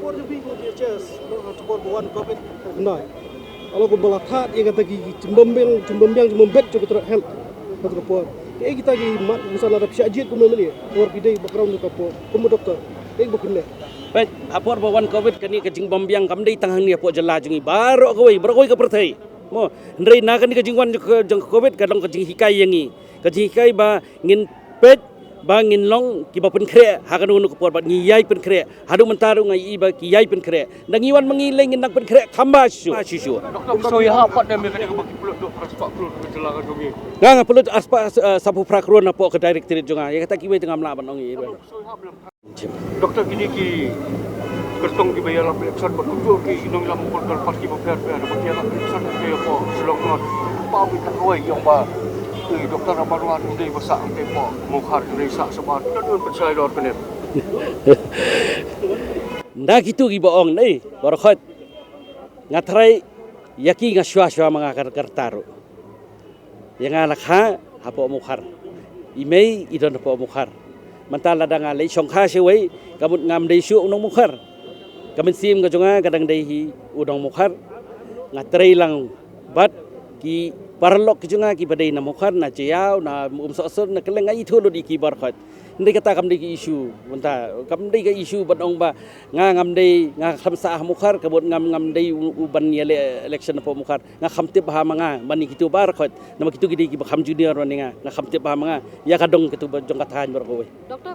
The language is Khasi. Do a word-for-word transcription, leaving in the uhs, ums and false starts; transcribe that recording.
Por jong phi kum VHS, por ba wan covid. Nai. Alo ko ba la thad ïa kata ki jingbymbiang, jingbymbiang, jingbymbit jong ka tnat health. Kata ka por. Te kita ki mat ngi sa la dap shah jied kum MLA. Por phi dei background ka por kum doktor. Te ba phin leh. Peit, ha por ba wan covid kane ka jingbymbiang kam dei tang hangne hapoh jylla jong ngi, baroh kawei, baroh kawei ka pyrthei. Mo, hynrei na kane ka jingwan jong ka, jong ka covid ka long ka jinghikai ïa ngi. Ka jinghikai ba ngin peit ba ngin long kiba pynkhreh ha kano kano ka por bad ngi ïai pynkhreh. Haduh mynta ruh nga ïohi ba ki ïai pynkhreh. Nda ngi wan ma ngi lei ngin nang pynkhreh kham ba shuh shuh. Doktor, so ïa ha pat da me kane kaba ki pynlut duk arspah klur ka jylla ka jong ngi. Nga nga pynlut arspah, eh, saphew phra klur napoh ka directorate jong nga. Ïa kata kiwei te ngam lah ban ong ïa i ruh. Doktor, kine ki kyrtong kiba ïalap election bad kumjuh ki nongïalam political party bapher bapher, bad ïalap election ki hapoh Shillong North. Ba ki kawei ïa ba, eh, Doktor Ramarwan u dei ba sah hangtei hapoh Mawkhar, u dei sah shabar. Ki don pynshai dor kane. Nda kitu kiba ong nei, baroh khoit. Nga tharai ïa ki nga shuwa shuwa ma nga ka, ka rta ruh. Ïa nga la kha hapoh Mawkhar. I mei i don hapoh Mawkhar. Mynta lada nga leit shongkha shawei, ka mut ngam dei shuh u nong Mawkhar. Ka mynsiem ka jong nga ka dang dei hi u nong Mawkhar. Nga trei lang bad ki paralok ki jong nga kiba dei na Mawkhar, na Jaïaw, na Umsohsut, na Kylleng, nga ithuh lut ïa ki baroh khoit. Hynrei kata kam dei ka issue mynta, kam dei ka issue ban ong ba nga ngam dei, nga khlem sah ha Mawkhar, ka mut ngam, ngam dei u, u ban ïaleh election hapoh Mawkhar. Nga kham tip bha ma nga mane kitu baroh khoit. Namar kitu ki dei kiba kham junior mane nga. Nga kham tip bha ma nga ïa ka dong kitu ba jong ka thaiñ baroh kawei. Doktor,